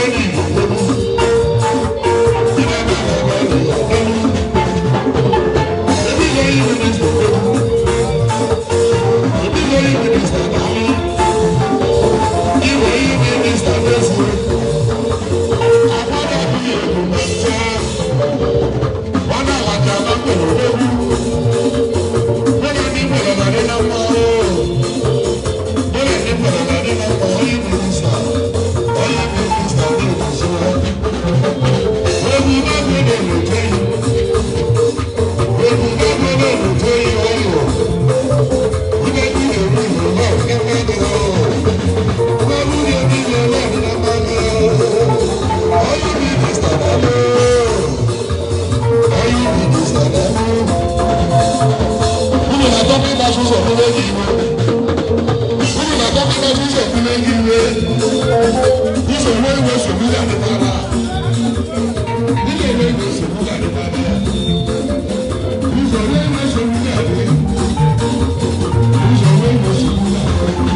Thank you. Iwe onye minista n'ezie. Agbada bụ egwu na nche. Ọ na-alacha na mkpụrụ egwu. Bọ́lá ní bọ̀lọ̀ bàdé náà mọ́ ọ́. Bọ́lá ní bọ̀lọ̀ bàdé náà mọ́ onye minista. Onye minista ní òṣìṣẹ́. Egwu náà gbọ́dọ̀ lò tó yìí. Egwu náà gbọ́dọ̀ lò tó yìí ọ̀yọ̀. Ibẹ̀ ní èrú ìlú náà ní mẹ́rin ọ̀. Bọ́lú ní omi ìlú náà ní mẹ́rin ọ̀. Onye minista náà lọ. Onye minista náà lọ. Unu na-atọ ndị na-asụ ụzọ kwụrụ ego iwe. Unu na-atọ ndị na-asụ ụzọ kwụrụ ego iwe. Ụzọ nwe iwe nsogbu ya dịkwara. Ụzọ nwe iwe nsogbu ya dịkwara. Ụzọ nwe iwe nsogbu ya dị. Ụzọ nwe iwe nsogbu ya dị.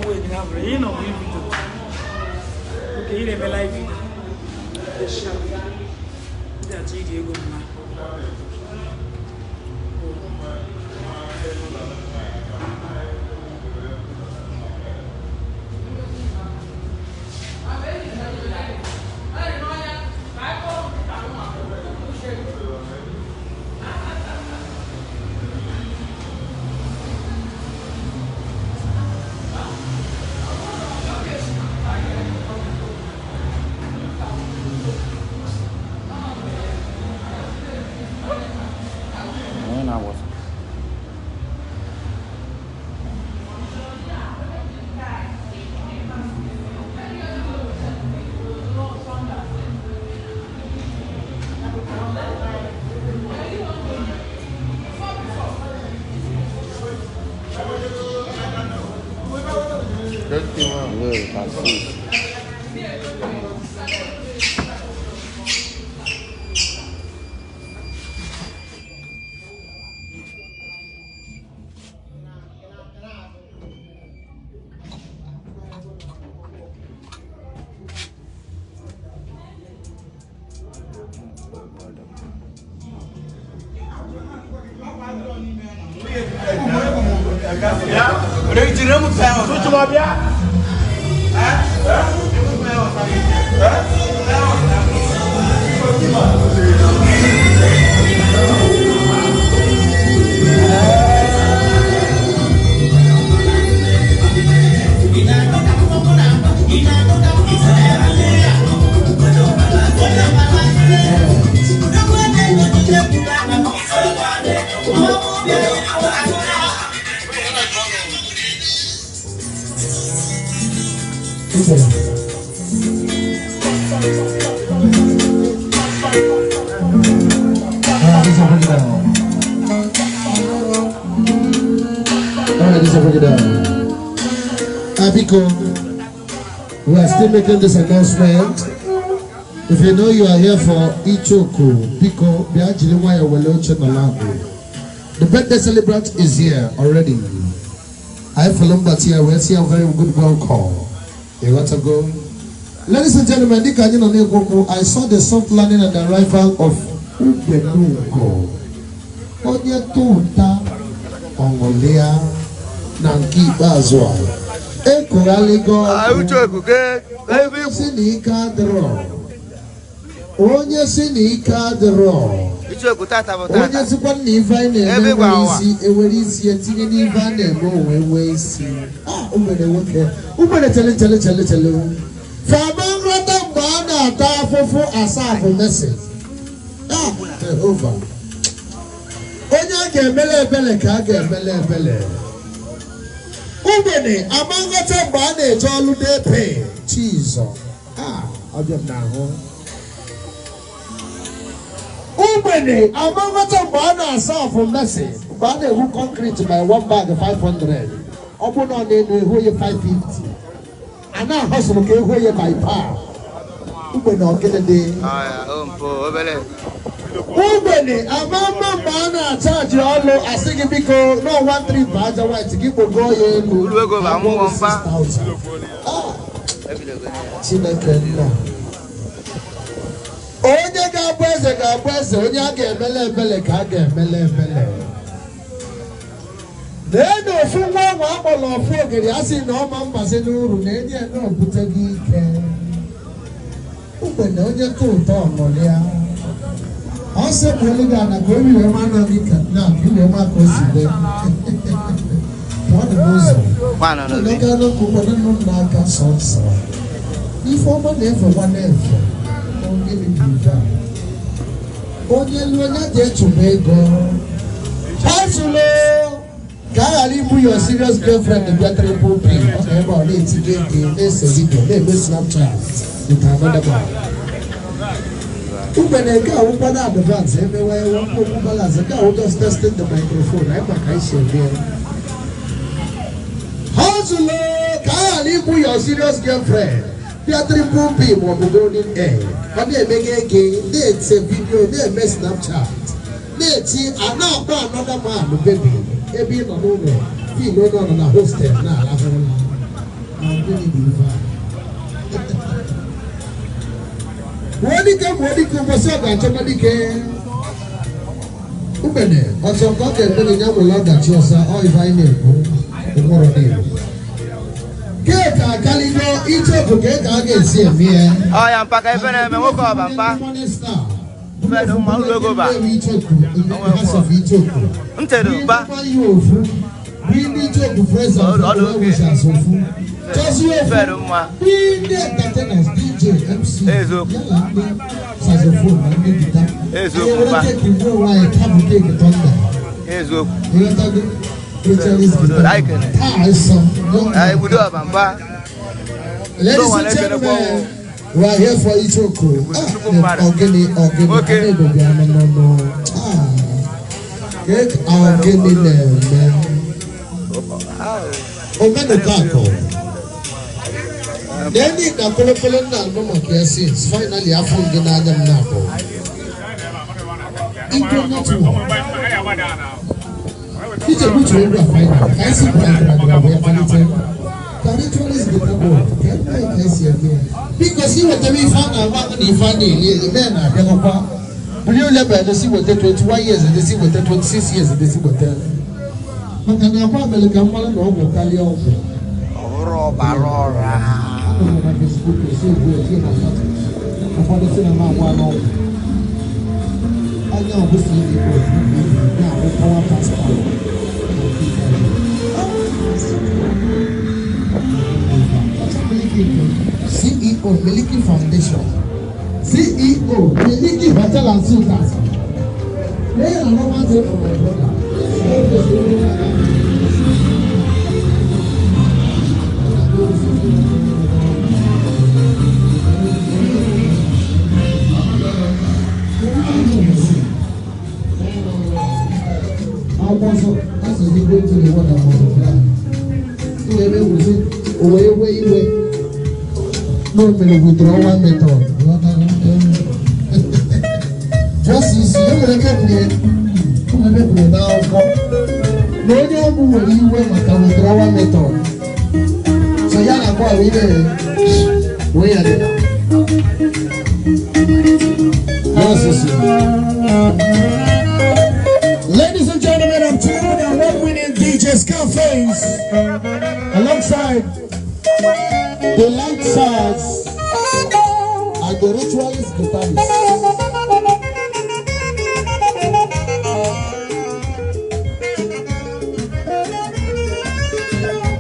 Wee na bụrụ ị nọ bụ ibido. Oke ị na-eme live video. Dị sharp. Ndị achọ iji ego mma. Onye na-agba ọsọ? Well, that's it. Alright, this will break it down. Alright, this will break it down. Abiko, we are still making this announcement. If you know you are here for Ichoku, Biko, Biajili Waya Wele Oche Nolago. The birthday celebrant is here already. I follow here. We see a very good welcome. You got to go. Ladies and gentlemen, dịka anyị nọ na-ekwu okwu, I saw the soft landing and the arrival of Ubenugo. Onye tụta ọṅụlịa na nke ikpeazụ a. Ekughalịgo onye si na ike adịrọ. Onye si na ike adịrọ. Onye sikwa na ife anyị na-eme nwere isi, ewere isi etinye n'ife a na-eme onwe nwee isi. Ah, ugbene nwoke. Ugbene chele chele chele chele. Fama nrọta mgbe a na-ata afụfụ asaa bụ mesi. Ah, Jehova. Onye a ga-emele ebele ka a ga-emele ebele. Ugbene ama nghọta mgbe a na-eje ọlụ n'epe. Chizọ. Ah, ọbịa m n'ahụ. Ugbene ama nghọta mgbe a na-asa afụ mesi. Mgbe a na-ewu concrete by one bag 500. Ọ bụ na ọ na-enu ehu onye 550. A na-ahọsụrụ ka ehu onye by pound. Ugbene ọgịnị dị. Ugbene ama mma mgbe a na-achaji ọlụ asị gị biko n'ọnwa 3 bụ aja white gị kpogo ya elu. Uru ego bụ amụghọ mpa. 6,000. Ah, Chineke nna. Onye ga-abụ eze ga-abụ eze, onye a ga-emele ebele ka a ga-emele ebele. Lee na ofu nwa nwa akpọrọ ofu ogiri a sị na ọma mbazi n'uru na enye ya na obute gị ike. Ugbene onye tụ ụtọ ọṅụrịa. Ọ sị bụ olu gị ana ka o wee ma na gị ka na ka i wee ma ka o si dị. Pụọ dị n'ụzọ. Ụlọga n'okwu nụ n'aka sọnsọ. Ife ọma na-efe nwa na-efe. Gịnị bụ ife a? Onye lu onye dị echụba ego. Hustle ka a ghara ibu your serious girlfriend bịa triple P. Ọ na ebe ọ na-etinye ego na-ese video na-eme Snapchat with another man. Ugbene nke awụkwa na advance emewe okwu balance nke awụ just testing the microphone anyị maka isi eme ya. Hustle ka a ghara ibu your serious girlfriend bịa triple P maọbụ golden egg. Ọ na-emeghe ege na-ete video na-eme Snapchat na-eti a na-akpọ another man baby ebe ị nọ n'ụlọ feel onye ọ nọ na hostel na-arahụ ụra. Gịnị bụ ife a? Wee dike mgbe dike ụbọchị ọ ga-achọba dike ugbene ọsọ nke ọ ga-eme gị ya nwere ọdachi ọsa. Ọ ife anyị na-ekwu ụmụrụ n'Igbo keeki akaligo icheoku ka a ga-esi eme ya. Ọ ya mpa ka ife na-eme nwoke ọba mpa. Ife dị mma ụlọ ego ba. Icheoku, House of Icheoku. Ntị dị mpa. Ofu ndị Icheoku friends and Ọ dị well oke. wishers ofu chọzie Ife ofu dị mma. ndị entertainers, DJ, MC, Eziokwu. ya na ndị saxophone na ndị guitar. Eziokwu, Anyị were mpa. keeki gbuo onwe anyị tabụ keeki tọnda. Eziokwu. Ịghọtago? Ritualist guitar. Anyị kene. Taa ịsọ. Anyị budo ọba mpa. Ladies and gentlemen, we are here for Ichoku. Ah, ogene, ogene, Nwoke. ogene bịa n'ọnụ. Ah, keeki ogene na-eme. Omenụkakụ. N'elu na kolokolo nna anụ maka ya since finally afọ gị n'anya m na-abụ. Iko network. Ije butu egwu a final. Ka anyị si bụrụ agara wee malite. Ka ritualist guitar board, ka ebe ka esi eme ya. Biko si wetara ife a na-agba agụ na ife a na-eli eli mee na-abịakọkwa. Bulie level si weta 21 years dị, si weta 26 years dị, si weta. Maka na akwa mere ka mmalụ na ọgwụ karịa ọgwụ. Ọ bụrụ ọbara ọra. Anọ m na Facebook esi egwu etinye na status. Ụfọdụ si na m agwa n'ọgwụ. Anya ọ bụ CEO na-abụ power pascal. CEO Miliki Foundation, CEO Miliki Hotel and Suites. Lẹ́yìn àwọn máa ń ṣe for my brother. Akwụkwọ nsọ asị gị go to the world and multiply. Iwe ebe wụsị owe iwe iwe na o mere withdrawal method. Just isi e nwere ebe kwuru, e nwere ebe kwuru n'akwụkwọ na onye ọgwụ nwere iwe maka withdrawal method. So ya na akwa wee wee ya dị. Yes, isi. Ladies and gentlemen, I'm touring award-winning DJ Scarface alongside The light sides and the ritualist guitarist.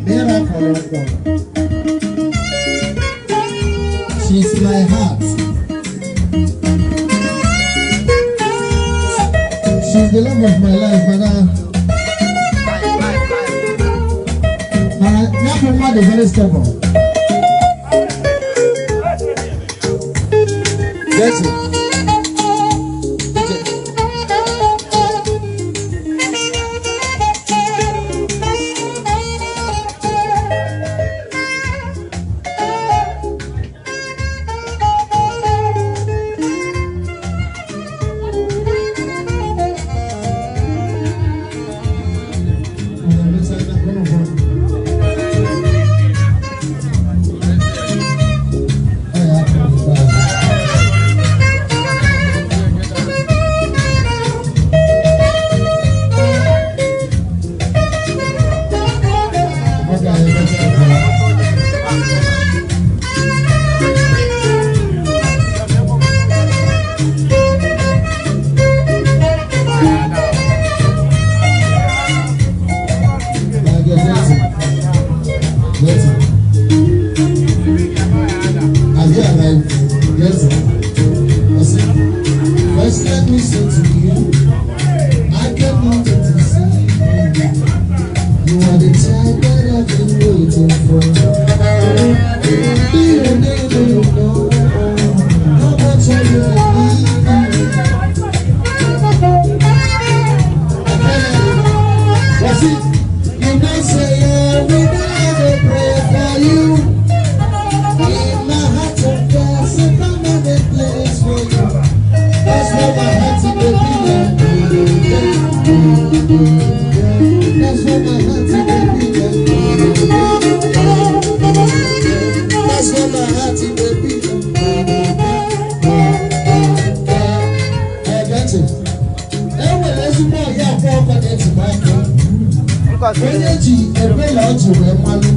Miracle of God. She's my heart. She's the love of my life, mana mana ya bụ mmadụ very stubborn. Get it. Have you arrived? Yes. I said, first let me say to you, I cannot wait to see you. You are the child that I've been waiting for. Do you need to know how much I really need you? That's it. You know, say every day I pray for you. In my heart, of there's a permanent place for you. That's where my heart is beating. That's where my heart is beating. Nke ọsọ. Onye ji ebele ọjị wee malụ.